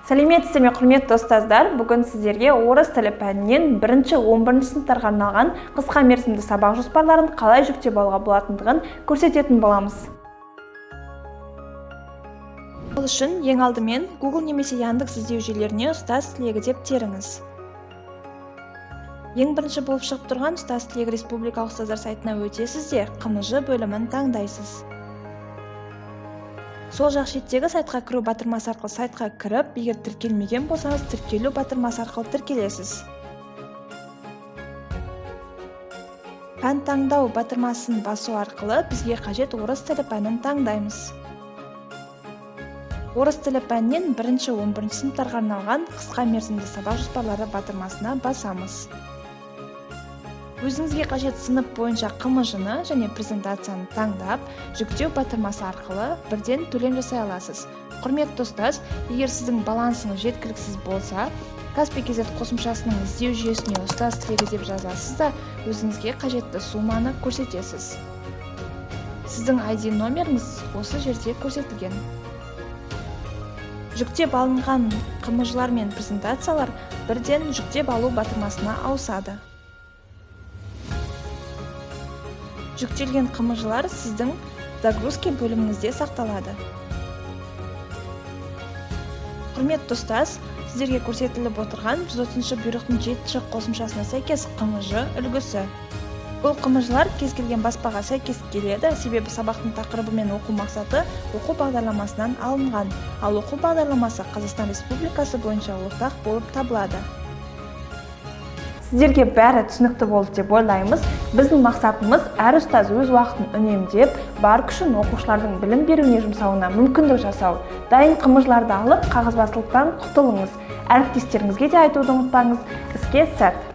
Сәлеметсіздер ме, құрметті ұстаздар! Бүгін сіздерге орыс тілі пәнінен бірінші 11 сыныптарға арналған қысқа мерзімді сабақ жоспарларын қалай жүктеп алуға болатындығын көрсететін боламыз. Ол үшін ең алдымен Google немесе Яндекс іздеу жүйелеріне «Ұстаз тілегі» деп теріңіз. Ең бірінші болып шығып тұрған «Ұстаз тілегі» республикалық ұстаздар сайтына өтесіз де, ҚМЖ бөлімін таңдайсыз. Сол жақ шеттегі «Сайтқа кіру» батырмасы арқылы сайтқа кіріп, егер тіркелмеген болсаңыз, «Тіркелу» батырмасы арқылы тіркелесіз. «Пән таңдау» батырмасын басу арқылы бізге қажет орыс тілі пәнін таңдаймыз. «Орыс тілі пәнінен бірінші 11 сыныптарға арналған қысқа мерзімді сабақ жоспарлары» батырмасына басамыз. Өзіңізге қажет сынып бойынша ҚМЖ-ны және презентацияны таңдап, «Жүктеу» батырмасы арқылы бірден төлем жасай аласыз. Құрметті ұстаз, егер сіздің балансыңыз жеткіліксіз болса, Kaspi kz қосымшасының іздеу жүйесіне «Ұстаз тілегі» деп жазасыз да, өзіңізге қажетті сумманы көрсетесіз. Сіздің ID номеріңіз осы жерде көрсетілген. Жүктеп алынған ҚМЖ-лар мен презентациялар бірден «Жүктеп алу» батырмасына ауысады. Жүктелген ҚМЖ-лар сіздің «Загрузки» бөліміңізде сақталады. Құрметті ұстаз, сіздерге көрсетіліп отырған 130 бұйрықтың жетінші қосымшасына сәйкес ҚМЖ үлгісі. Бұл ҚМЖ-лар кез келген баспаға сәйкес келеді, себебі сабақтың тақырыбы мен оқу мақсаты оқу бағдарламасынан алынған, ал оқу бағдарламасы Қазақстан Республикасы бойынша ортақ болып табылады. Сіздерге бәрі түсінікті болды деп ойлаймыз. Біздің мақсатымыз – әр ұстаз өз уақытын үнемдеп, бар күшін оқушылардың білім беруіне жұмсауына мүмкіндік жасау. Дайын ҚМЖ-ларды алып, қағазбастылықтан құтылыңыз. Әріптестеріңізге де айтуды ұмытпаңыз. Іске сәт!